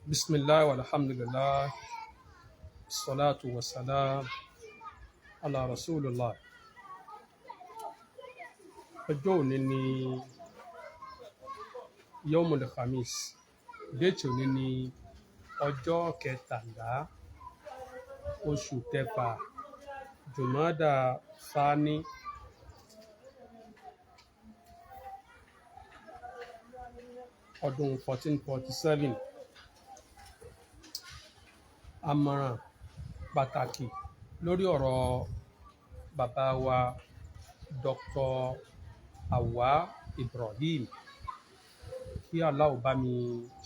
Bismillah walhamdulillah, salatu wa salam ala rasulillah. Ọjọ́ òní ni Yawmul Khamis. Déètì òní ni ọjọ́ kẹtàlá oṣù kẹfà Jùmọ́dà Sáni ọdún 1447. Àmọ̀ràn pàtàkì lórí ọ̀rọ̀ bàbá wa Dr. Awa Ibrahim, kí Allah bá mi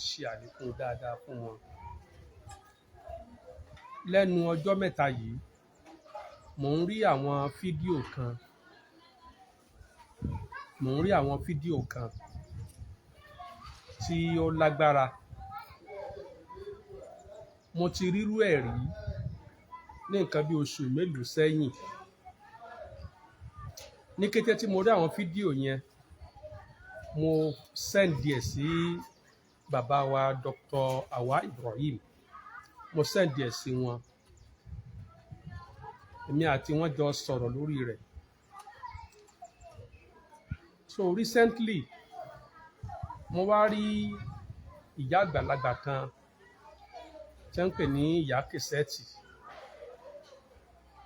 ṣe àlékún dáadáa fún wọn. Lẹ́nu ọjọ́ mẹ́ta yìí, mò ń rí àwọn fídíò kan, mò ń rí àwọn fídíò kan tí ó lágbára. Mo ti rírú ẹ̀ rí ní nǹkan bí oṣù mélòó sẹ́yìn. Ní kété tí mo rí àwọn fídíò yẹn, mo send ẹ̀ sí bàbá wa Dr. Awa Ibrahim. Mo send ẹ̀ sí wọn. Èmi àti wọn jọ sọ̀rọ̀ lórí rẹ̀. So recently, mo wá rí ìyá àgbàlagbà kan tí wọ́n ń pè ní Ìyá Kẹsẹ́ẹ̀tì.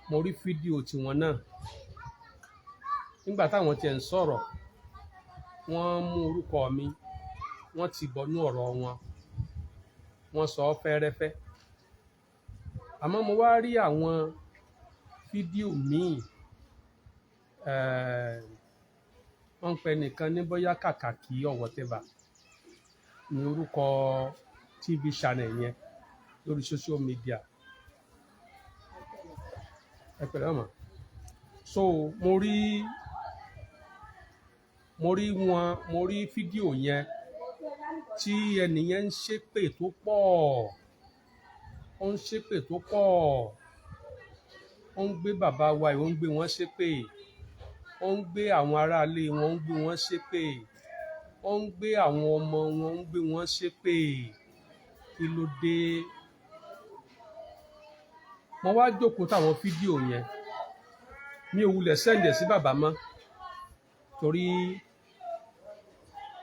Mo rí fídíò tiwọn náà. Nígbà táwọn tí ẹ̀ ń sọ̀rọ̀, wọ́n mú orúkọ mi, wọ́n ti bọnú ọ̀rọ̀ wọn, wọ́n sọ ọ́ fẹ́ẹ́rẹ́fẹ́. Àmọ́ mo wá rí àwọn fídíò míì, wọ́n ń pe ẹnìkan ní bóyá Kàkàkí or whatever ní orúkọ TV channel yẹn lórí social media. Ẹ pẹ̀lẹ́ màmá. So mo rí wọn, mo rí fídíò yẹn tí ẹni yẹn ń ṣépè tó pọ̀, ó ń ṣépè tó pọ̀, ó ń gbé bàbá wa yìí, ó ń gbé wọn ṣépè, ó ń gbé àwọn aráalé wọn, ó ń gbé wọn ṣépè, ó ń gbé àwọn ọmọ wọn, ó ń gbé wọn ṣépè. Kí ló dé? Mo wá jókòó táwọn fídíò yẹn. Mi ò wulẹ̀ send ẹ̀ sí bàbá mọ́ torí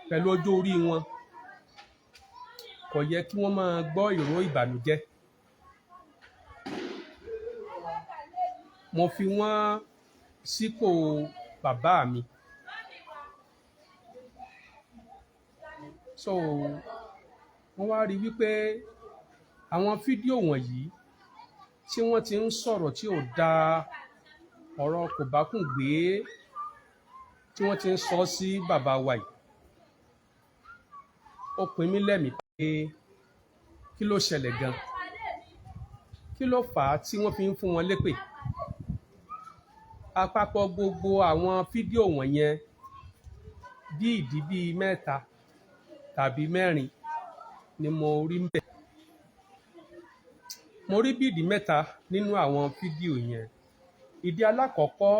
pẹ̀lú ọjọ́ orí wọn kò yẹ kí wọ́n máa gbọ́ ìró ìbànújẹ́. Mo fi wọ́n sípò bàbá mi. So wọ́n wá rí wípé àwọn fídíò wọ̀nyí tí wọ́n ti ń sọ̀rọ̀ tí ò da ọ̀rọ̀ kò bá kùn gbé tí wọ́n ti ń sọ sí bàbá wa yìí. Ó pin mí lẹ́mìí pé kí ló ṣẹlẹ̀ gan? Kí ló fà á tí wọ́n fi ń fún wọn lépè? Àpapọ̀ gbogbo àwọn fídíò wọ̀nyẹn bí ìdí bí mẹ́ta tàbí mẹ́rin ni mo rí ń bẹ̀. Mo rí bí ìdí mẹ́ta nínú àwọn fídíò yẹn. Ìdí alákọ̀ọ́kọ́,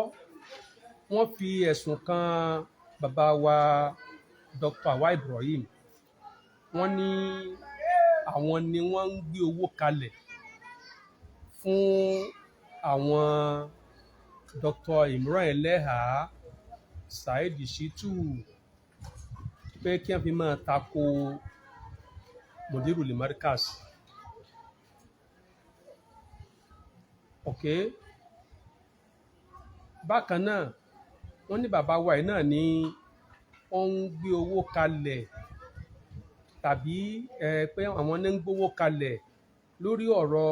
wọ́n fi ẹ̀sùn kan bàbá wa Dr. Awa Ibrahim. Wọ́n ní àwọn ni wọ́n ń gbé owó kalẹ̀ fún àwọn Dr. Imran Eleha, Saheed Shittu pé kí wọ́n fi máa tako Mudirul Markaz. Okay. Bákan náà, wọ́n ní bàbá wa yìí náà ní ó ń gbé owó kalẹ̀ tàbí pé àwọn ní ń gbówó kalẹ̀ lórí ọ̀rọ̀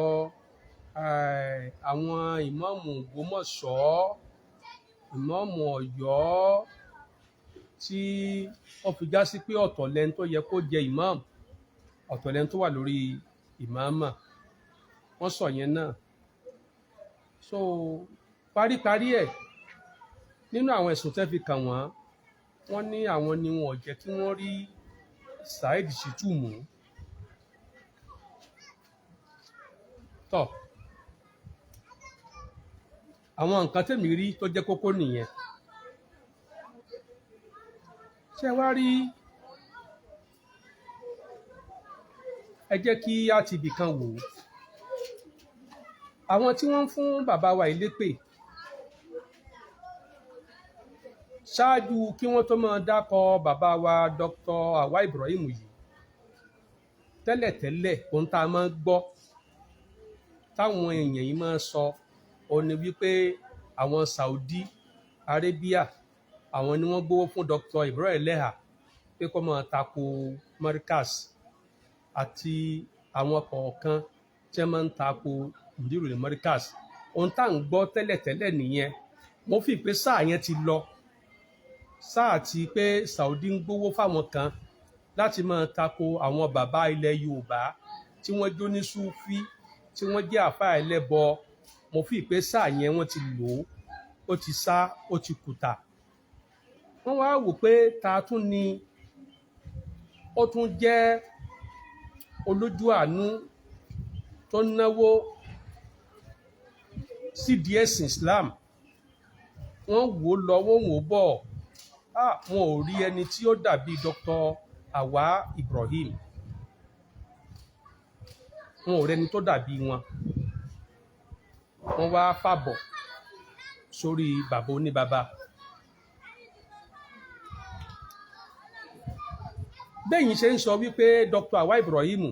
àwọn ìmáàmù Ògbómọ̀ṣọ́, ìmáàmù Ọ̀yọ́ tí ó fi já sí pé ọ̀tọ̀ lẹni tó yẹ kó jẹ ìmáàmù, ọ̀tọ̀ lẹni tó wà lórí ìmáàmà. Wọ́n sọ yẹn náà. So paríparí ẹ̀ nínú àwọn ẹ̀sùn tẹ́ fi kàn wọ́n, wọ́n ní àwọn ni wọn ò jẹ́ kí wọ́n rí Saheed Shittu mú. Tọ́, àwọn nǹkan tèmi rí tó jẹ́ kókó nìyẹn. Ṣé wá rí Ẹ jẹ́ kí á ti ibì kan wò ó. Àwọn tí wọ́n ń fún bàbá wa yìí lépè ṣáájú kí wọ́n tó máa dákọ bàbá wa Dr. Awa Ibrahim yìí, tẹ́lẹ̀tẹ́lẹ̀ ohun tá a máa ń gbọ́ táwọn èèyàn yìí máa ń sọ òun ni wípé àwọn Saudi Arabia, àwọn ni wọ́n gbowó fún Dr. Ibrahim Eleha pé kó máa tako Markaz àti àwọn kọ̀ọ̀kan tí wọ́n máa ń tako Mudirul Markaz. Ohun tá à ń gbọ́ tẹ́lẹ̀tẹ́lẹ̀ nìyẹn. Mo fi pé sáà yẹn ti lọ, sáà ti pé Saudi ń gbowó fáwọn kan láti máa tako àwọn bàbá ilẹ̀ Yorùbá tí wọ́n jó ní Súfí, tí wọ́n jẹ́ àfáà ẹlẹ́bọ. Mo fi pé sáà yẹn wọ́n ti lò ó, ó ti sá, ó ti kùtà. Wọ́n wá wò pé ta tún ni ó tún jẹ́ olójú àánú tó náwó sídìí ẹ̀sìn Islam. Wọ́n wò ó lọ, wọ́n wò ó bọ̀, wọn ò rí ẹni tí ó dàbí Dr. Awa Ibrahim. Wọn ò rẹni tó dàbí wọn. Wọ́n wá fàbọ̀ sórí bàbá oníbàbá. Bẹ́yìn ṣe ń sọ wípé Dr. Awa Ibrahim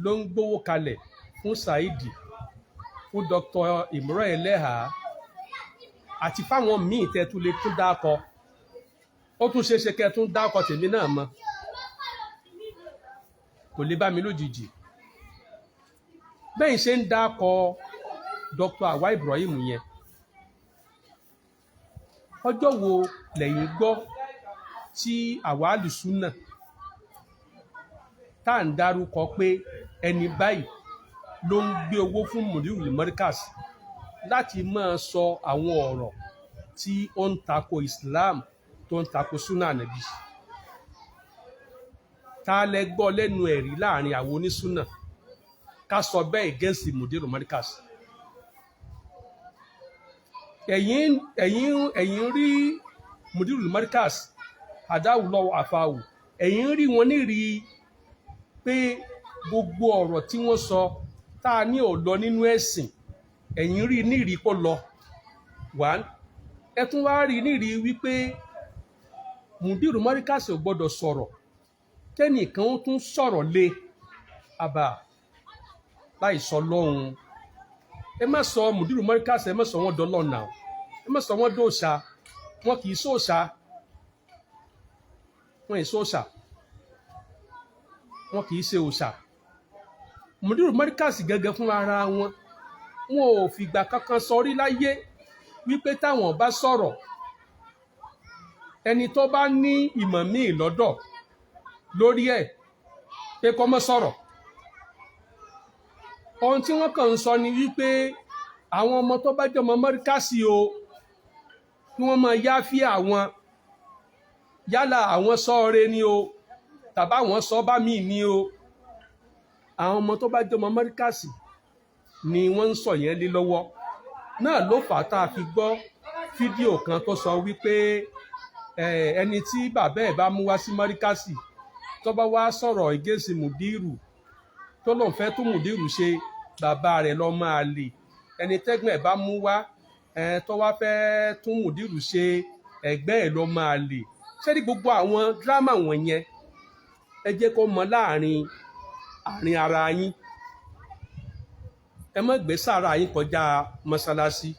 ló ń gbowó kalẹ̀ fún Saidi, fún Dr. Imran Eleha àti fáwọn míì tẹ́ tún lè tún dákọ, ó tún ṣeé ṣe kẹ́ tún dákọ tèmi náà mọ́, kò lè bá mi lójijì. Bẹ́yìn ṣe ń dákọ Dr. Awa Ibrahim yẹn, ọjọ́ wo lẹ́yìn gbọ́ tí àwa àlùsúnà tá à ń dárúkọ pé ẹni báyìí ló ń gbé owó fún Mudirul Markaz láti máa sọ àwọn ọ̀rọ̀ tí ó ń tako Islam, tó ń tako súnà Ànábì? Ta lẹ gbọ́ lẹ́nu ẹ̀rí láàrin àwọn onísúnà ká sọ bẹ́ẹ̀ against Mudirul Markaz? Ẹ̀yin ẹ̀yin ẹ̀yin rí Mudirul Markaz àdáwùlọ́wọ́ àfàwù, ẹ̀yin rí wọn nírí pé gbogbo ọ̀rọ̀ tí wọ́n sọ tá a ní ò lọ nínú ẹ̀sìn, ẹ̀yin rí nírí kó lọ. One, ẹ tún wá rí nírí wípé Mudirul Markaz ò gbọ́dọ̀ sọ̀rọ̀ kẹ́nìkan ó tún sọ̀rọ̀ lé àbá láì sọ lọ́hùn. Ẹ má sọ Mudirul Markaz, ẹ má sọ wọ́n dọ́lọ́nà, ẹ má sọ wọ́n dòòṣà. Wọn kì í sòòṣà, wọn ì sòòṣà, wọn kì í ṣe òòṣà. Mudirul Markaz gẹ́gẹ́ fún ara wọn, wọn ò fìgbà kankan sọ rí láyé wípé táwọn bá sọ̀rọ̀, ẹni tó bá ní ìmọ̀ míì lọ́dọ̀ lórí ẹ̀ pé kó má sọ̀rọ̀. Ohun tí wọ́n kàn ń sọ ni wípé àwọn ọmọ tó bá jọmọ Markaz o, kí wọ́n máa yááfí àwọn, yálà àwọn sọ́ọ̀rẹ́ ni o tàbá àwọn sọ bá míì ni o. Àwọn ọmọ tó bá jọmọ Markaz ni wọ́n ń sọ yẹn lé lọ́wọ́. Náà ló fà á tá a fi gbọ́ fídíò kan tó sọ wípé ẹni tí bàbá ẹ̀ bá mú wá sí Markaz tó bá wá sọ̀rọ̀ ìgéṣì Mudiru tó lóun fẹ́ tó Mudiru ṣe, bàbá rẹ̀ lọ máa lè. Ẹni tẹ́gbọ̀n ẹ̀ bá mú wá tó wá fẹ́ tún Mudiru ṣe, ẹ̀gbẹ́ ẹ̀ lọ máa lè. Ṣé ní gbogbo àwọn dírámà wọ̀nyẹn, ẹ jẹ́ kó mọ láàrin àárín ara yín. Ẹ má gbé sára yín kọjá mọ́ṣáláṣí.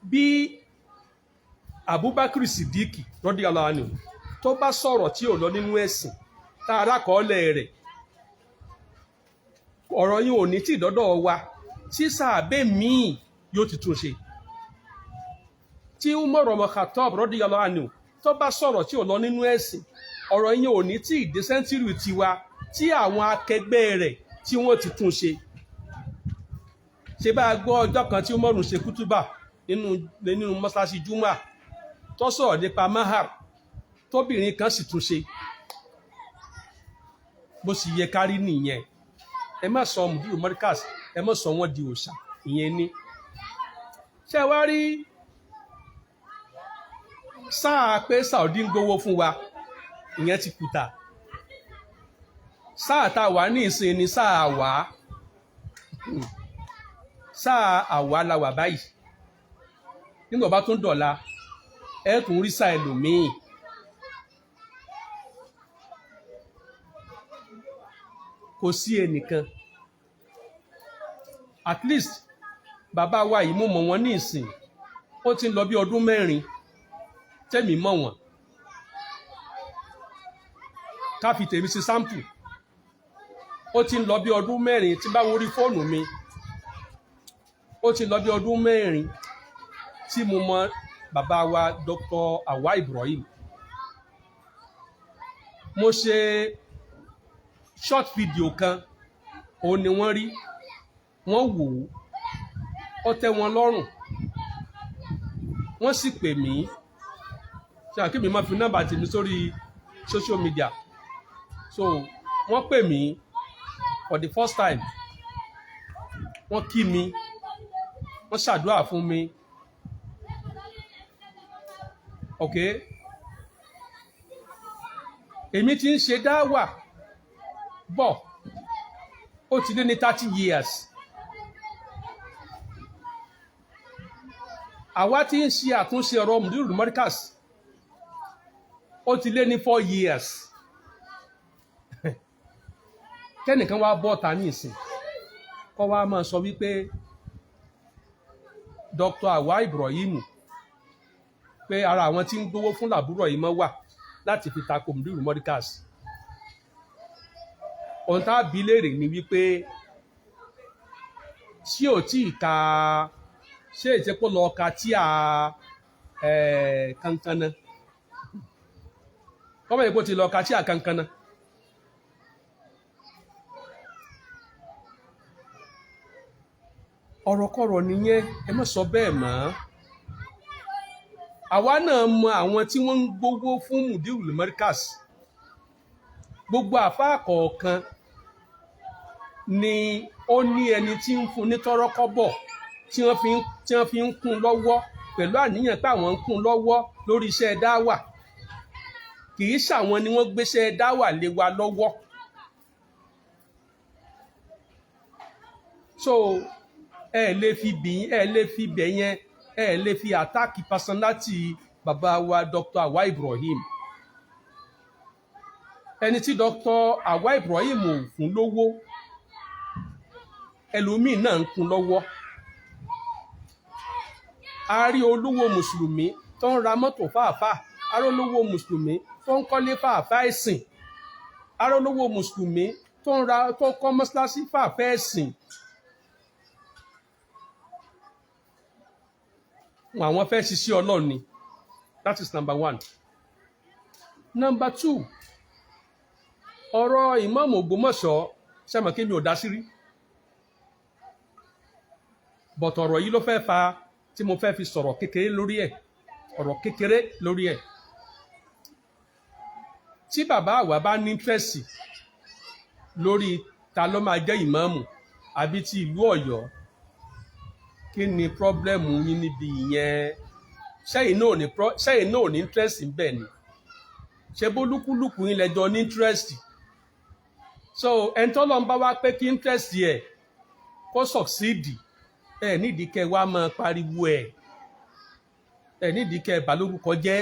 Bí Abubakar Sidiki radiyallahu anhu tó bá sọ̀rọ̀ tí ò lọ nínú ẹ̀sìn, tá a rákọọ́lẹ̀ rẹ̀, ọ̀rọ̀ yín ò ní tí ìdọ́dọ̀ wa tí sàbẹ̀ míì yóò ti tún ṣe. Tí Umar ọmọ Khattab radiyallahu anhu tó bá sọ̀rọ̀ tí ò lọ nínú ẹ̀sìn, ọ̀rọ̀ yín ò ní tí ìdí sẹ́ńtírì tiwa tí àwọn akẹgbẹ́ rẹ̀ tí wọ́n ti tún ṣe. Ṣe bá a gbọ́ ọjọ́ kan tí Umaru ṣe kútúbà nínú mọ́ṣáláṣí Júmà tó sọ̀rọ̀ nípa mahar, tóbìnrin kan sì tún ṣe. Bó sì yẹ kárí nìyẹn. Ẹ má sọ Mudirul Markaz, ẹ má sọ wọ́n di òòṣà, ìyẹn ni. Ṣé wá rí sáà pé Saudi ń gbowó fún wa, ìyẹn ti kùtà. Sáà tá a wà ní ìsìn ni sáà àwá, sáà àwá la wà báyìí. Nígbà bá tún dọ̀la, ẹ tún rí sáà ẹlòmíì. Kò sí ẹnìkan, at least bàbá wa yìí, mo mọ̀ wọ́n ní ìsìn, ó ti ń lọ bí ọdún 4 tẹ́mi mọ̀ wọ́n. Ká fi tèmi sí sample, ó ti ń lọ bí ọdún 4 tí bá wo orí fóònù mi, ó ti lọ bí ọdún 4 tí mo mọ̀ bàbá wa Dr. Awa Ibrahim. Mo ṣe short video kan, òun ni wọ́n rí, wọ́n wò ó, ó tẹ́ wọn lọ́rùn, wọ́n sì pè mí. Ṣe àkíyèmí máa fi nọ́mbà tèmi sórí social media? So wọ́n pè mí for the first time, wọ́n kí mi, wọ́n ṣàdúrà fún mi. Ok, èmi ti ń ṣe dáwà bọ̀, ó ti lé ní 30 years. Àwa ti ń ṣe àtúnṣe ọ̀rọ̀ Mudirul Markaz, ó ti lé ní 4 years. Kẹ́nìkan wá bọ́ ta ní ìsìn, kọ́ wá máa sọ wípé Dr. Awa Ibrahim, pé ara àwọn tí ń gbowó fún làbúrò yìí mọ́ wà láti fi tako Mudirul Markaz, ohun tá a bi léèrè ni wípé, ṣé ò tí ì ka, ṣé ìtẹ́pọ̀ lọ ka tí a kankana kọ́mọ̀ yìí kó ti lọ ka tí a kankana. Ọ̀rọ̀kọ̀rọ̀ nìyẹn, ẹ má sọ bẹ́ẹ̀ mọ́. Àwa náà mọ àwọn tí wọ́n ń gbowó fún Mudirul Markaz. Gbogbo àfáà kọ̀ọ̀kan ni ó ní ẹni tí ń fún ní tọ́rọ́kọ́bọ̀ tí wọ́n fi ń kún lọ́wọ́ pẹ̀lú àníyàn pé àwọn ń kún lọ́wọ́ lórí iṣẹ́ dáwà. Kì í ṣàwọn ni wọ́n gbéṣẹ́ dáwà lé wa lọ́wọ́. So ẹ lè fi bẹ̀ yẹn, ẹ lè fi attack personality bàbá wa Dr. Awa Ibrahim. Ẹni tí Dr. Awa Ibrahim ò fún lówó, ẹlòmíì náà ń kún lọ́wọ́. A rí olówó mùsùlùmí tó ń ra mọ́tò fáàfáà, a rí olówó mùsùlùmí tó ń kọ́lé fáàfáà ẹ̀sìn, a rí olówó mùsùlùmí tó ń ra, tó ń kọ́ mọ́ṣáláṣí fáàfáà ẹ̀sìn. Àwọn fẹ́ ṣiṣẹ́ Ọlọ́run ni. That is number one. Number two, ọ̀rọ̀ ìmáàmù Ògbómọ̀ṣọ́, sẹ́mọ̀ kí mi ò dá sí rí, but ọ̀rọ̀ yìí ló fẹ́ fa tí mo fẹ́ fi sọ̀rọ̀ kékeré lórí ẹ̀, ọ̀rọ̀ kékeré lórí ẹ̀. Tí bàbá àwa bá ní interest lórí ta ló máa jẹ́ ìmáàmù àbí ti ìlú Ọ̀yọ́, kí ni problem yín níbi ìyẹn? Sẹ́yìn náà ò ní interest ń bẹ̀ ni? Ṣe bólúkúlùkù yín lẹ́jọ́ ní interest? So ẹni tó lọ ń bá wá pé kí interest yẹ kó succeed, ẹ nídìí kẹ́ wá máa pariwo ẹ, ẹ nídìí kẹ́ bà lórúkọ jẹ́.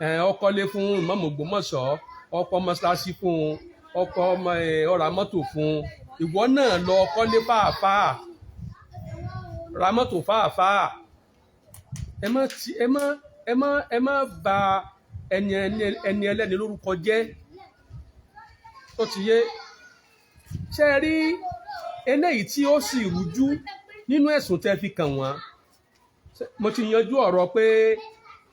Ẹ ọkọlé fún ìmáàmù Ògbómọ̀ṣọ́, ọkọ mọ́ṣáláṣí fún ọkọ ọmọ ẹ, ọ̀rà mọ́tò fún. Ìwọ náà lọ kọ́lé fàáfàá, ra mọ́tò fàáfàá. Ẹ má ti ẹ má ẹ má ẹ má bà ẹni ẹlẹ́ni lórúkọ jẹ́. Tó ti yé. Ṣe rí eléyìí tí ó sì rújú nínú ẹ̀sùn tẹ́ fi kàn wọ́n, mo ti yanjú ọ̀rọ̀ pé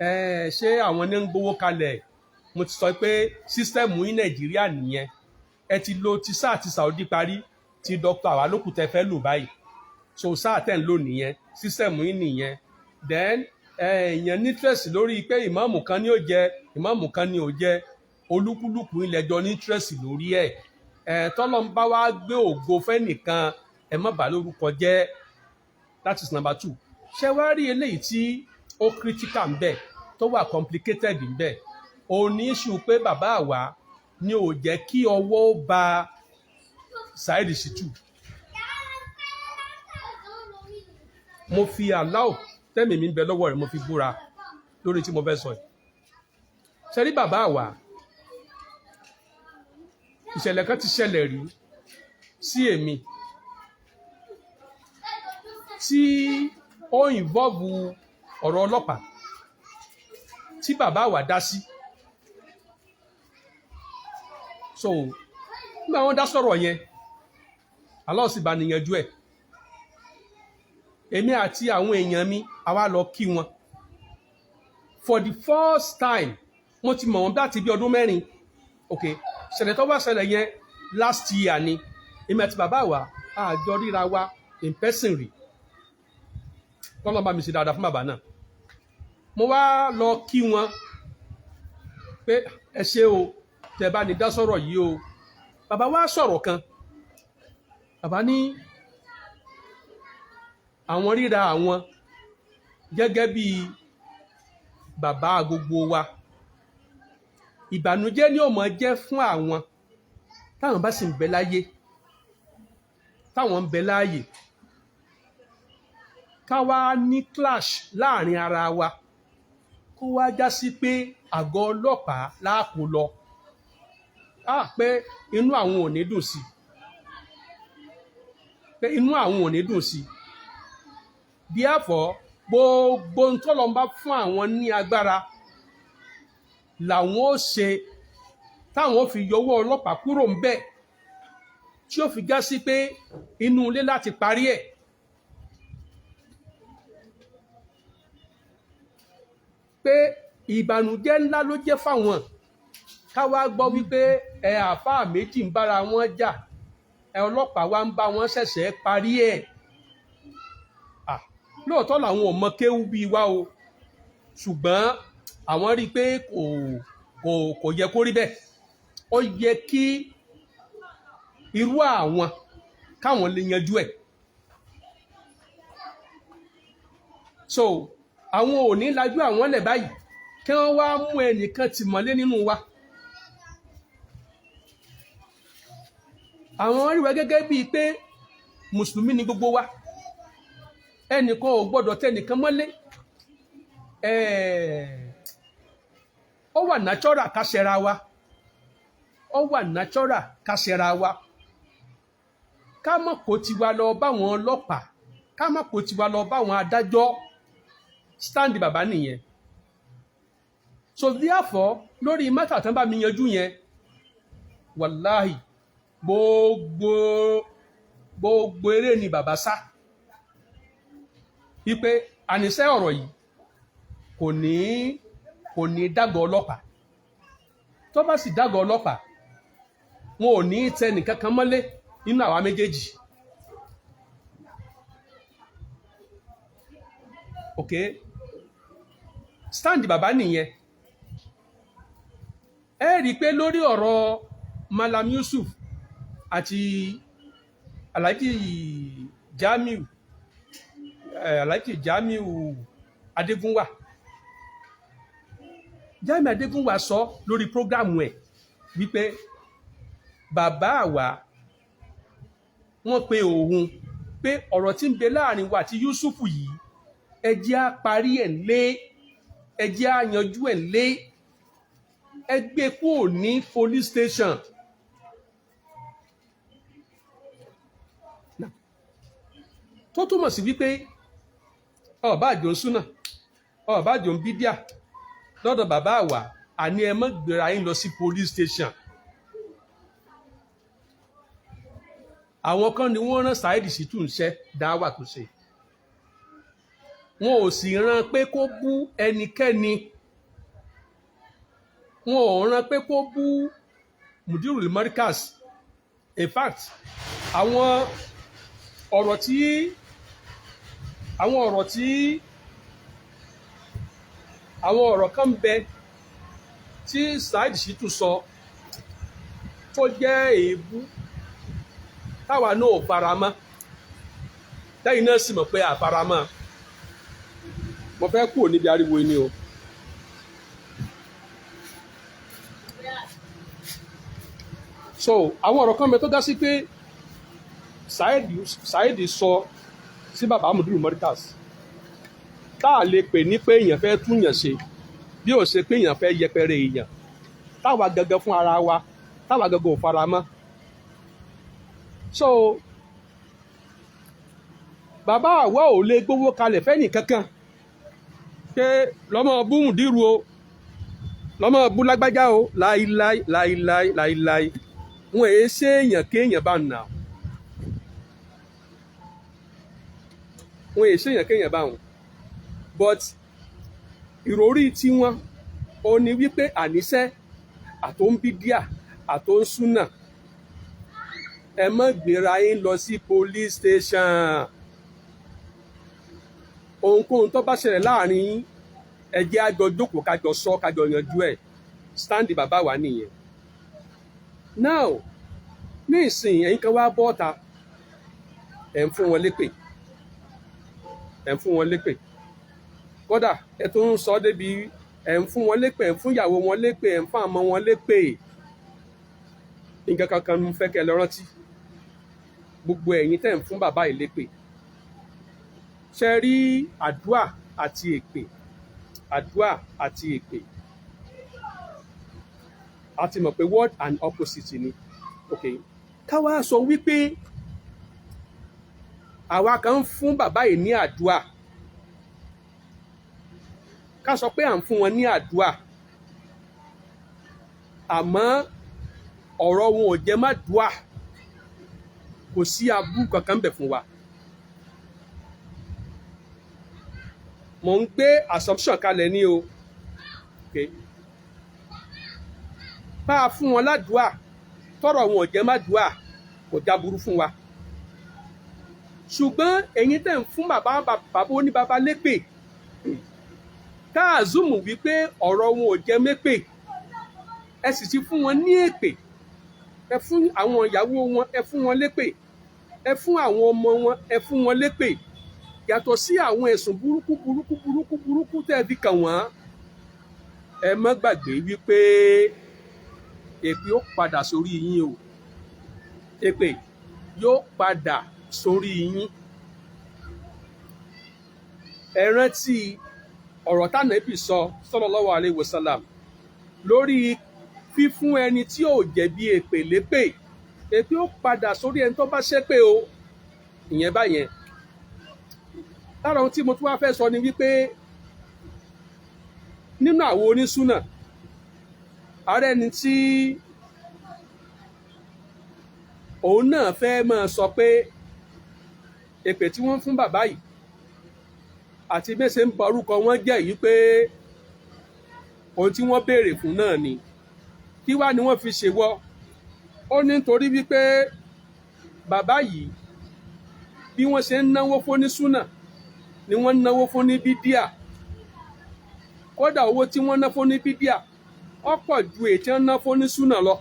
ẹ ṣé àwọn ní ń gbowó kalẹ̀. Mo ti sọ pé system yín Nàìjíríà nìyẹn. Ẹ ti lo ti sáà ti Saudi parí, ti Dr. Awalókù tẹ́ fẹ́ lò báyìí. So sáà tẹ̀ ń lò nìyẹn, system yín nìyẹn. Then èèyàn ní interest lórí pé ìmáàmù kan ní ó jẹ, ìmáàmù kan ní ó jẹ. Olúkúlùkù ilẹ̀jọ ní interest lórí ẹ̀. Ẹ̀ tọ́lọ́ ń bá wá gbé ògo fẹ́nìkan, ẹ má bà lórúkọ jẹ́. That is number two. Ṣé wá rí eléyìí tí ó critical ń bẹ, tó wà complicated ń bẹ, òun ní issue pé bàbá àwa Ni ò jẹ́ kí ọwọ́ ó ba Saheed Shittu. Mo fi aláwọ̀ tẹ́mi mi ń bẹ lọ́wọ́ rẹ̀, mo fi búra lórí tí mo fẹ́ sọ yìí. Ṣe rí bàbá wa, ìṣẹ̀lẹ̀ kan ti ṣẹlẹ̀ rí sí èmi tí ó involve ọ̀rọ̀ ọlọ́pàá tí bàbá wa dá sí. So nígbà wọn dá sọ̀rọ̀ yẹn, Allah sì bá níyanjú ẹ̀. Èmi àti àwọn èèyàn mi, a wá lọ kí wọn for the first time. Mo ti mọ̀ wọ́n láti bí ọdún 4. Ok, ṣẹlẹ̀ tó wá ṣẹlẹ̀ yẹn last year ni èmi àti bàbá wa a jọ ríra wa in person rí. Kọ́lọ́ bá mi ṣe dáadáa fún bàbá náà. Mo wá lọ kí wọn pé ẹ ṣé o, tẹ bá ní dá sọ̀rọ̀ yìí o. Bàbá wa sọ̀rọ̀ kan. Bàbá ní àwọn ríra àwọn gẹ́gẹ́ bí bàbá gbogbo wa, ìbànújẹ́ ni ó máa jẹ́ fún àwọn táwọn bá sì ń bẹ láyé, táwọn ń bẹ láàyè, ká wá ní clash láàrin ara wa, kó wá já sí pé àgọ́ ọlọ́pàá láàkó lọ, á pé inú àwọn ò ní dùn sí, pé inú àwọn ò ní dùn sí. Therefore, gbogbo ntọ́lọ́n bá fún àwọn ní agbára làwọn ó ṣe táwọn ó fi yọwọ́ ọlọ́pàá kúrò ń bẹ̀, tí ó fi já sí pé inú ilé láti parí ẹ̀. Pé ìbànújẹ́ ńlá ló jẹ́ fáwọn ká wá gbọ́ wípé ẹ àáfàá méjì ń bára wọn jà, ẹ ọlọ́pàá wa ń bá wọn ṣẹ̀ṣẹ̀ parí ẹ̀. Lóòótọ́ làwọn ò mọ kéwú bíi wá o, ṣùgbọ́n àwọn rí i pé kò yẹ kó rí bẹ́ẹ̀. Ó yẹ kí irú àwọn káwọn lè yanjú ẹ̀. So àwọn ò ní lajú àwọn lẹ̀ báyìí kí wọ́n wá mú ẹnìkan tì mọ́lé nínú wa. Àwọn rí wa gẹ́gẹ́ bíi pé mùsùlùmí ni gbogbo wa, ẹnìkan ò gbọ́dọ̀ tẹnìkan mọ́lé. Ó wà natural ká ṣẹra wa, ó wà natural ká ṣẹra wa, ká mọ̀ kó tiwa lọ báwọn ọlọ́pàá, ká mọ̀ kó tiwa lọ báwọn adájọ́. Stand bàbá nìyẹn. So therefore, lórí mẹ́ta tán bá mi yanjú yẹn, wàláhì, gbogbo eré ni bàbá sá wípé àníṣe ọ̀rọ̀ yìí kò ní dágọ̀ ọlọ́pàá. Tó bá sì dágọ̀ ọlọ́pàá, wọn ò ní tẹ nìkankan mọ́lé nínú àwa méjèèjì. Ok, stand bàbá nìyẹn. Ẹ rí i pé lórí ọ̀rọ̀ Malam Yusuf àti Alhaji Jamiu, Alhaji Jamiu Adégúnwà, Jamiu Adégúnwà sọ lórí prógrámù ẹ̀ wípé bàbá àwa wọ́n pe òun pé ọ̀rọ̀ tí ń bẹ láàrin wa àti Yusufu yìí, ẹ jẹ́ á parí ẹ̀ lé, ẹ jẹ́ á yanjú ẹ̀ lé, ẹ gbé kúrò ní police station. Tó túmọ̀ sí wípé ọba àjò ń súnà, ọba àjò ń bídíà lọ́dọ̀ bàbá àwà, àní ẹ má gbéra yín lọ sí police station. Àwọn kan ni wọ́n rán Saheed Shittu ń ṣẹ́ dáwà tó ṣe. Wọn ò sì rán pé kó bú ẹnikẹ́ni, wọn ò rán pé kó bú Mudirul Markaz. In fact, àwọn ọ̀rọ̀ tí àwọn ọ̀rọ̀ kan ń bẹ tí Saheed Shittu sọ tó jẹ́ èébú táwa náà ò faramọ́, tẹ́yìn náà sì mọ̀ pé àfaramọ́. Mo fẹ́ kúrò níbi ariwo ni o. So àwọn ọ̀rọ̀ kan bẹ tó dá sí pé Saheed sọ sí bàbá Mudiru Markaz, tá a lè pè ní pé èèyàn fẹ́ túyàn ṣe, bí ó ṣe pé èèyàn fẹ́ yẹpẹrẹ èèyàn, táwa gangan fún ara wa, táwa gangan ò fara mọ́. So bàbá àwa ò lè gbówó kalẹ̀ fẹ́nì kankan pé lọ́mọ bú Mùdírù o, lọ́mọ bú lágbájá o. Láíláí, láíláí, láíláí, wọn èé ṣe èèyàn kéèyàn bá nà, wọn èé ṣe èèyàn kéèyàn bá wọn. But ìròrí tiwọn ó ní wípé àníṣe àtòǹbídíà àtòǹsúnà, ẹ má gbéra yín lọ sí police station. Ohunkóhun tó bá ṣẹlẹ̀ láàrin yín, ẹ jẹ́ àjọ jókòó, kájọ sọ, kájọ yanjú ẹ̀. Stand bàbá wa nìyẹn. Now, ní ìsìn, ẹ̀yin kan wá bọ́ta, ẹ̀ ń fún wọn lépè, ẹ̀ ń fún wọn lépè. Kódà ẹ̀ tó ń sọ débi ẹ̀ ń fún wọn lépè, ẹ̀ ń fún ìyàwó wọn lépè, ẹ̀ ń fún àmọ́ wọn lépè. Nǹkan kankan mo fẹ́ kẹ́ ẹ lọ rántí, gbogbo ẹ̀yin tẹ́ ń fún bàbá yìí lépè, ṣe rí àdúà àti èpè, àdúà àti èpè, a ti mọ̀ pé word and opposite ni. Ok, ká wá sọ wípé àwa kan ń fún bàbá yìí ní àdúà, ká sọ pé à ń fún wọn ní àdúà, àmọ́ ọ̀rọ̀ wọn ò jẹ́ má dùà, kò sí aburú kankan bẹ̀ fún wa. Mò ń gbé assumption kalẹ̀ ní o. Okay. Bá a fún wọn ládùúà, tọrọ wọn ò jẹ́ má dùà, kò jáburú fún wa. Ṣùgbọ́n ẹ̀yin tẹ̀ ń fún bàbá bàbá oníbàbá lépè, ká àzùmù wípé ọ̀rọ̀ wọn ò jẹ́ mépè, ẹ sì ti fún wọn ní èpè, ẹ fún àwọn ìyàwó wọn, ẹ fún wọn lépè, ẹ fún àwọn ọmọ wọn, ẹ fún wọn lépè, yàtọ̀ sí àwọn ẹ̀sùn burúkú burúkú burúkú burúkú tẹ́ ẹ fi kàn wọ́n. Ẹ má gbàgbé wípé èpè ó padà sórí yín o, èpè yóò padà sórí yín. Ẹ rántí ọ̀rọ̀ tánàbì sọ sallallahu alaihi wasallam lórí fífún ẹni tí ò jẹ̀bi èpè lépè, èpè ó padà sórí ẹni tó bá ṣépè o. Ìyẹn báyẹn. Lára ohun tí mo tún wá fẹ́ sọ ni wípé nínú àwọn onísúnà, ààrẹ ni tí òun náà fẹ́ máa sọ pé èpè tí wọ́n fún bàbá yìí àti bí ṣe ń ba orúkọ wọn jẹ́ yìí, pé ohun tí wọ́n béèrè fún náà ni. Kí wá ni wọ́n fi ṣèwọ? Ó ní nítorí wípé bàbá yìí, bí wọ́n ṣe ń náwó fónísúnà ni wọ́n ń náwó fún ní bídíà. Kódà owó tí wọ́n ná fún ní bídíà ó pọ̀ ju èyí tí wọ́n ná fún ní súnà lọ.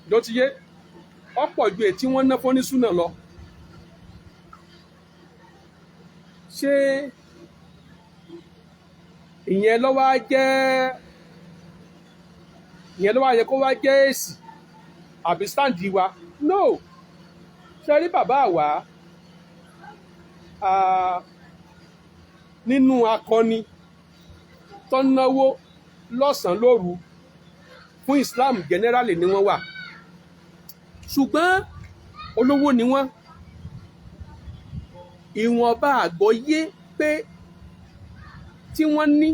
Ló ti yé, ó pọ̀ ju èyí tí wọ́n ná fún ní súnà lọ. Ṣé ìyẹn ló wá jẹ́, ìyẹn ló wá yẹ kó wá jẹ́ èsì àbí sáǹdì wa? No. Ṣe rí bàbá wa nínú akọni tó ń náwó lọ́sàn-án lóru fún Islam generally ni wọ́n wà, ṣùgbọ́n olówó ni wọ́n. Ìwọ̀nba àgbọ́yé pé tí wọ́n ní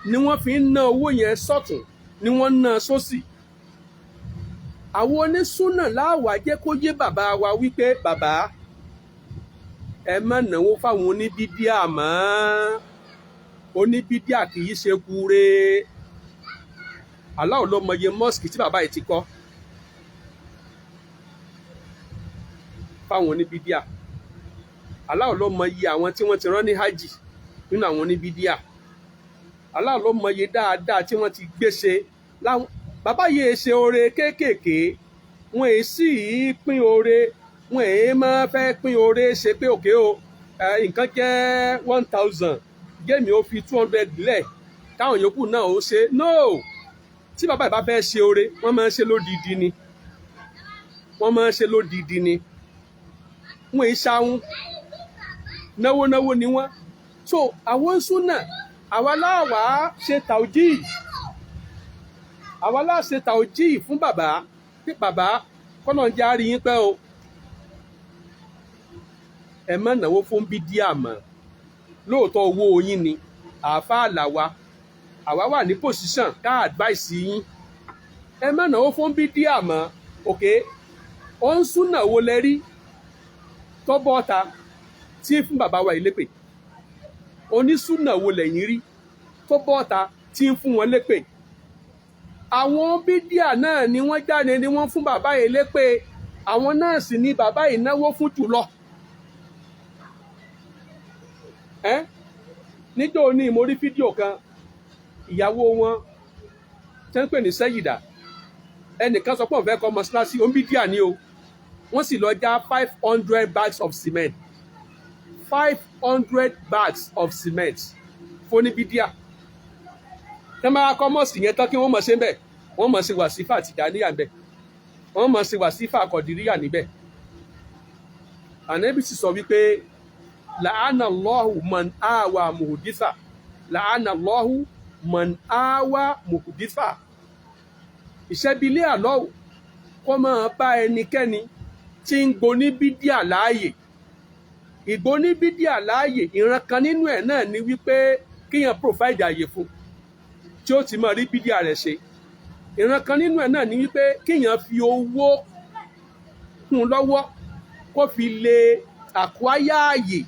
ni wọ́n fi ń ná owó yẹn sọ́tún, ni wọ́n ń ná sósì. Àwọn onísúnà láwàá jẹ́ kó yé bàbá wa wípé bàbá, ẹ má náwó fáwọn oníbídíà mọ́, oníbídíà kì í ṣe kúre. Allah ló mọye mọ́sìkì tí bàbá yìí ti kọ́ fáwọn oníbídíà. Allah ló mọye àwọn tí wọ́n ti rán ní hajj nínú àwọn oníbídíà. Allah ló mọye dáadáa tí wọ́n ti gbé ṣe. Bàbá yìí ṣe oore kéékèèké, wọn èé sì pín oore, wọn èé máa fẹ́ pín oore ṣe pé òkè o, nǹkan jẹ́ 1000, géèmì ó fi 200 lẹ̀ káwọn yòókù náà ó ṣe. No, Tí bàbá yìí bá fẹ́ ṣe oore, wọ́n máa ń ṣe lódìdí ni, wọ́n máa ń ṣe lódìdí ni. Wọ́n ì ṣahun, náwó náwó ni wọ́n. So àwọn súnà, àwa láwàá ṣe tàwjí, àwa láà ṣe tàwjí fún bàbá pé bàbá kọ́nà jẹ́ àárí yín pẹ́ o, ẹ má náwó fún bídíà mọ́. Lóòótọ́ owó yín ni, àáfàá làwa, àwa wà ní position ká advice yín, ẹ má náwó fún bídíà mọ́. Òkè ó ń súnà wo lẹ rí tọ́bọ̀ ta tí ń fún bàbá wa yìí lépè? Onísúnà wo lẹ̀yìn rí tó bọ́ta tí ń fún wọn lépè? Àwọn bídíà náà ni wọ́n jáde ni wọ́n fún bàbá yìí lépè. Àwọn náà sì ni bàbá yìí náwó fún jùlọ. Ẹ́ níjọ́ òní mo rí fídíò kan, ìyàwó wọn tẹ́ ń pè ní Sẹ́yìdà, ẹnìkan sọ pé òun fẹ́ kọ́ mọ́ṣáláṣí, òun bídíà ni o. Wọ́n sì lọ já 500 bags of cement, 500 bags of cement fóníbídíà. Tẹ́ máa kọ́ mọ́ọ̀sì yẹn tán, kí wọ́n mọ̀ ṣe ń bẹ̀? Wọ́n mọ̀ ṣe wàsífà Tìjàníyà ń bẹ̀, wọ́n mọ̀ ṣe wàsífà Kọ̀dìríyà níbẹ̀. Ànábì sì sọ wípé la'ana Allahu man awa muhditha, la'ana Allahu man awa muhditha. Ìṣẹ́bílẹ̀ àlọ́ kó máa bá ẹnikẹ́ni tí ń gboní bídíà láàyè. Ìgbóní bídíà láàyè, ìran kan nínú ẹ̀ náà ni wípé kíyàn provide àyè fún tí ó ti máa rí bídíà rẹ̀ ṣe. Ìran kan nínú ẹ̀ náà ni wípé kíyàn fi owó kún lọ́wọ́ kó fi lè àkúáyá àyè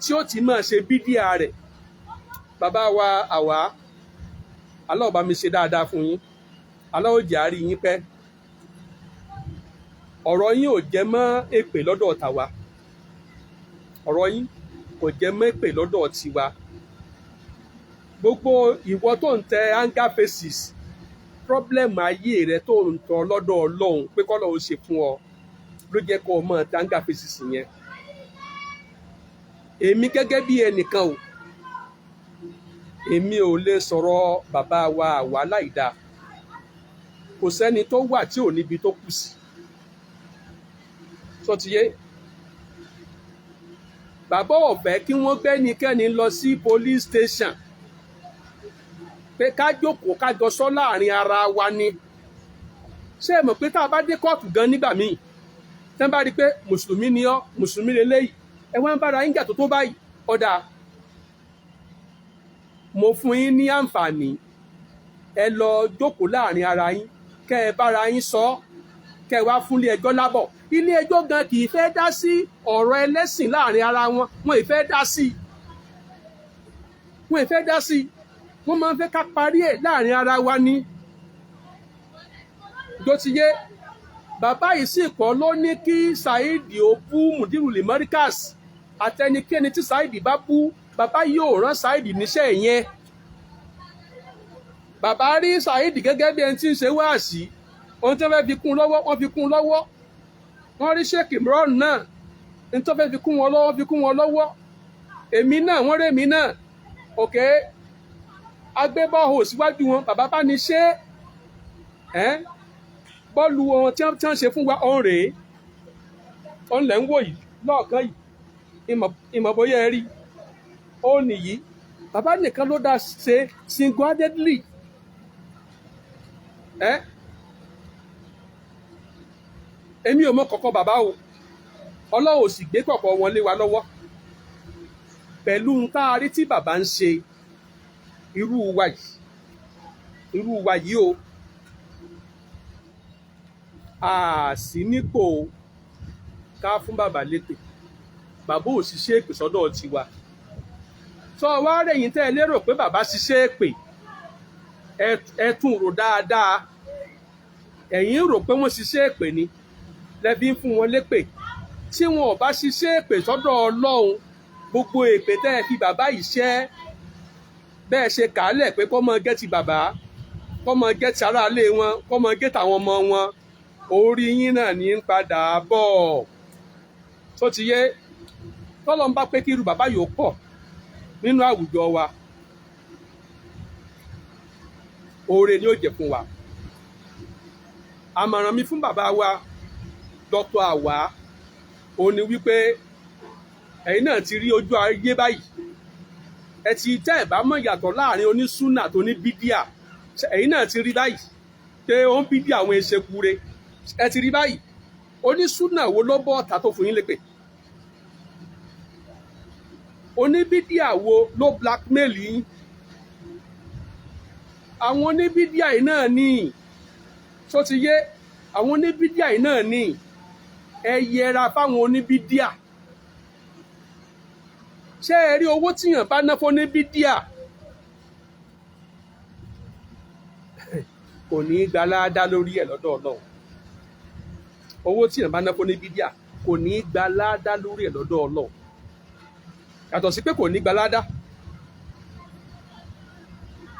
tí ó ti máa ṣe bídíà rẹ̀. Bàbá wa àwa, Allah bá mi ṣe dáadáa fún yín, Allah ó jẹ́ àárí yín pẹ́. Ọ̀rọ̀ yín ò jẹ mọ́ èpè lọ́dọ̀ tàwa, ọ̀rọ̀ yín kò jẹ mọ́ èpè lọ́dọ̀ tiwa. Gbogbo ìwọ tó ń tẹ anger faces, problem ayé rẹ tó ń tọ lọ́dọ̀ Ọlọ́run pé kọ́lọ́ ó ṣe fún ọ ló jẹ́ kó o mọ̀ tẹ anger faces yẹn. Èmi gẹ́gẹ́ bí ẹnìkan o, èmi ò lè sọ̀rọ̀ bàbá wa àwa láìda. Kò sẹ́ni tó wà tí ò níbi tó kù sí tó ti yé. Bàbá ọ̀fẹ́ kí wọ́n gbẹ́nikẹ́ni lọ sí police station, pé ká jókòó ká jọ sọ láàrin ara wa ni. Ṣé ẹ mọ̀ pé tá a bá dé kóòtù gan nígbà míì, tẹ́ ń bá rí i pé mùsùlùmí ni ọ́, mùsùlùmí lélẹ́yìí, ẹ wá ń bára yín jà tó tó báyìí, ọ̀dà mo fún yín ní àǹfààní, ẹ lọ jókòó láàrin ara yín, kẹ́ ẹ bára yín sọ, kẹ́ ẹ wá fún ilé ẹjọ́ lábọ̀. Ilé ẹjọ́ gan kì í fẹ́ dá sí ọ̀rọ̀ ẹlẹ́sìn láàrin ara wọn. Wọn ì fẹ́ dá sí, wọn ì fẹ́ dá sí. Wọ́n máa ń fẹ́ ká parí ẹ̀ láàrin ara wa ní tó ti yé. Bàbá yìí sì kọ́ ló ní kí Saheed ó bú Mudirul Markaz àtẹnikẹ́ni tí Saheed bá bú. Bàbá yóò rán Saheed níṣẹ́ yẹn. Bàbá rí Saheed gẹ́gẹ́ bí ẹni tí ń ṣe wáàsí, ohun tí wọ́n fẹ́ fi kún lọ́wọ́, wọ́n fi kún lọ́wọ́. Wọ́n rí Sheikh Imran náà, ní tó fẹ́ fi kún wọn lọ́wọ́, fi kún wọn lọ́wọ́. Èmi náà, wọ́n rí èmi náà, òkè agbébọ́hò síwájú wọn, bàbá bá ní ṣe ẹ́ bọ́ọ̀lù wọn tí wọ́n ṣe fún wa ọ̀hún rèé, ọ̀hún lẹ̀ ń wò yìí lọ́ọ̀kan yìí, ìmọ̀ bóyá ẹ rí ó nìyí. Bàbá nìkan ló dá ṣe single-handedly. Ẹ́ èmi ò mọ kọ̀kọ́ bàbá o, Ọlọ́run ò sì gbé kọ̀kọ́ wọn lé wa lọ́wọ́. Pẹ̀lú ń tá a rí tí bàbá ń ṣe, irú wa yìí, irú wa yìí o, a sì nípò ká fún bàbá lépè. Bàbá ò ṣiṣẹ́ èpè sọ́dọ̀ tiwa. Tó wá rẹ̀yìn tẹ́ ẹ lérò pé bàbá ṣiṣẹ́ èpè, ẹ tún rò dáadáa. Ẹ̀yin rò pé wọ́n ṣiṣẹ́ èpè ni lẹ́bí ń fún wọn lépè. Tí wọn ò bá ṣiṣẹ́ èpè sọ́dọ̀ Ọlọ́run, gbogbo èpè tẹ́ ẹ fi bàbá yìí ṣẹ́, bẹ́ẹ̀ ṣe kàálẹ̀ pé kọ́ mọ gẹ́tì bàbá, kọ́ mọ gẹ́tì aráalé wọn, kọ́ mọ gẹ́tì àwọn ọmọ wọn, orí yín náà ní ń padà bọ̀. Tó ti yé, tọ́lọ́ ń bá pé kí irú bàbá yìí ó pọ̀ nínú àwùjọ wa, oore ni ó jẹ́ fún wa. Àmọ̀ràn mi fún bàbá wa Dr. Awa òun ni wípé ẹ̀yin náà ti rí ojú ayé báyìí. Ẹ ti tẹ́ ẹ̀ bá mọ̀ yàtọ̀ láàrin onísúnà tó ní bídíà, ẹ̀yin náà ti rí báyìí pé ó ń bídíà àwọn eṣekure. Ẹ ti rí báyìí, onísúnà wo ló bọ́ ọ̀tá tó fún yín lépè? Oníbídíà wo ló blackmail yín? Àwọn oníbídíà yìí náà ní tó ti yé, àwọn oníbídíà yìí náà ní. Ẹ yẹra fáwọn oníbídíà. Ṣé ẹ rí owó tíyàn bá ná fún oníbídíà, kò ní í gba láádá lórí ẹ̀ lọ́dọ̀ Ọlọ́run. Owó tíyàn bá ná fún oníbídíà kò ní í gba láádá lórí ẹ̀ lọ́dọ̀ Ọlọ́run. Yàtọ̀ sí pé kò ní gba láádá,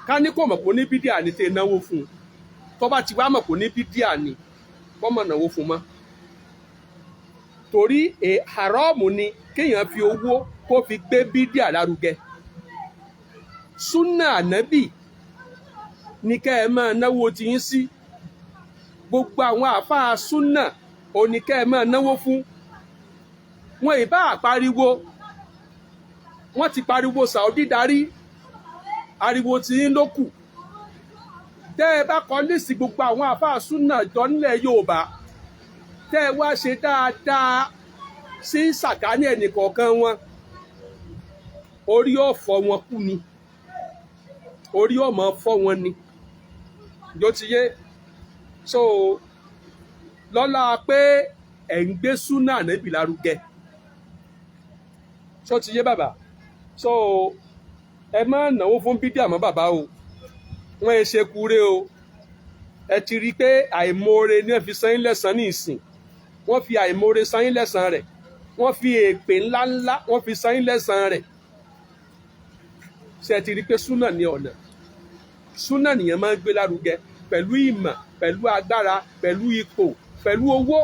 ká ní kò mọ̀ pé oníbídíà ni tẹ́ náwó fún un, tó bá ti wá mọ̀ pé oníbídíà ni, kó mọ̀ náwó fún un mọ́. Torí haramu ni kéèyàn fi owó kó fi gbé bídíà lárugẹ. Súnà ànábì ní kẹ́ ẹ máa náwó tiyín sí. Gbogbo àwọn àáfàá súnà òní kẹ́ ẹ máa náwó fún. Wọn ì bá pariwo, wọ́n ti pariwo Saudi darí, ariwo tiyín ló kù. Tẹ́ ẹ bá kọ lísì gbogbo àwọn àáfàá súnà jọ nílẹ̀ Yorùbá, tẹ́ ẹ wá ṣe dáadáa sí sàkání ẹnìkọ̀ọ̀kan wọn, orí ọ̀fọ̀ wọn kú ni, orí ọmọ fọ́ wọn ni. Yóò ti yé. So lọ́la pé ẹ̀ ń gbé súnà níbi lárugẹ, so ti yé bàbá. So ẹ má náwó fún bídíà mọ́ bàbá o, wọ́n ẹ ṣe kúrè o. Ẹ ti rí i pé àìmoore ni ẹ fi san yín lẹ́san ní ìsìn. Wọ́n fi àìmoore san yín lẹ́san rẹ̀, wọ́n fi èpè ńláńlá wọ́n fi san yín lẹ́san rẹ̀. Ṣé ẹ ti rí i pé súnà ní ọ̀nà? Súnà nìyẹn máa ń gbé lárugẹ pẹ̀lú ìmọ̀, pẹ̀lú agbára, pẹ̀lú ipò, pẹ̀lú owó.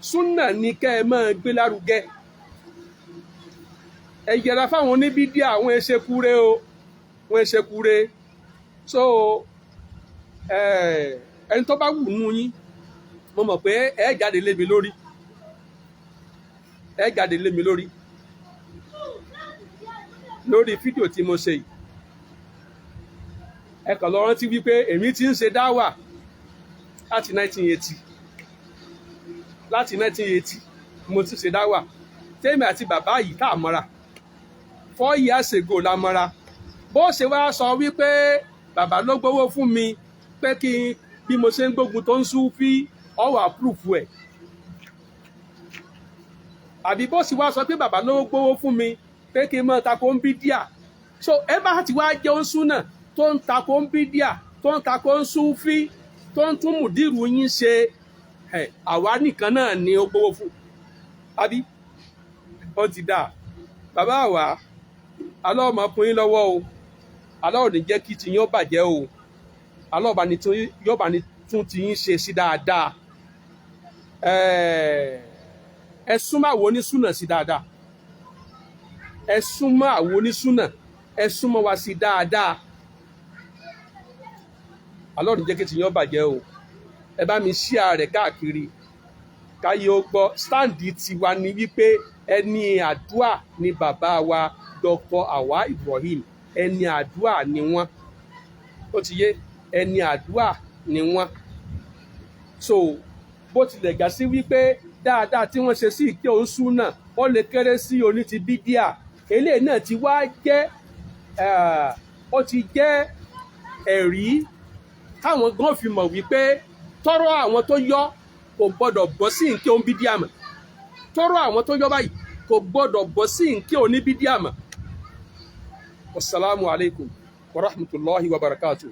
Súnà ní kẹ́ ẹ máa gbé lárugẹ. Ẹ yẹra fáwọn oníbídíà, àwọn ẹṣekúre o, wọ́n ẹṣekúre. So ẹni tó bá wù nú yín, mo mọ̀ pé ẹ jáde lé mi lórí, ẹ jáde lé mi lórí lórí fídíò tí mo ṣe yìí. Ẹ kàn lọ rántí wípé èmi ti ń ṣe dáwà láti 1980, láti 1980 mo ti ṣe dáwà. Tèmi àti bàbá yìí tá a mọ́ra, 4 years ago la mọ́ra. Bó ṣe wá sọ wípé bàbá ló gbowó fún mi pé kí n bí mo ṣe ń gbógun tó ń súfí, ọwọ́ àpúrúfù ẹ̀, àbí bó ṣe wá sọ pé bàbá ló gbowó fún mi pé kí n mọ tako ń bí díà. So ẹ bá ti wá jẹ́ ń súnà tó ń tako ń bí díà, tó ń tako ń súfí, tó ń tún mùdírù yín ṣe, àwa nìkan náà ni ó gbowó fún, àbí ó ti dà. Bàbá wa, Allah máa kún yín lọ́wọ́ o, Allah ò ní jẹ́ kí tiyín ó bàjẹ́ o, Allah yóò bá ní tún tiyín ṣe sí dáadáa. Ẹ súnmọ́ àwọn onísúnà sí dáadáa, ẹ súnmọ́ àwọn onísúnà, ẹ súnmọ́ wa sí dáadáa. Allah ò ní jẹ́ kí tiyín ó bàjẹ́ o. Ẹ bá mi ṣíà rẹ̀ káàkiri káyé ó gbọ́. Stáǹdì tiwa ni wípé ẹni àdúà ni bàbá wa Dr. Awa Ibrahim, ẹni àdúà ni wọ́n. Ó ti yé, ẹni àdúà ni wọ́n. So bó tilẹ̀ gà sí wípé dáadáa tí wọ́n ṣe sí ìké oṣù náà ó lè kéré sí oní ti bídíà, eléyìí náà ti wá jẹ́, ó ti jẹ́ ẹ̀rí táwọn gan fi mọ̀ wípé tọ́rọ̀ àwọn tó yọ kò gbọ́dọ̀ bọ́ sí ìké òun bídíà mọ́. Tọ́rọ̀ àwọn tó yọ báyìí kò gbọ́dọ̀ bọ́ sí ìké òní bídíà mọ́. Wasalaamu alaykum wa rahmatulahi wa barakatuh.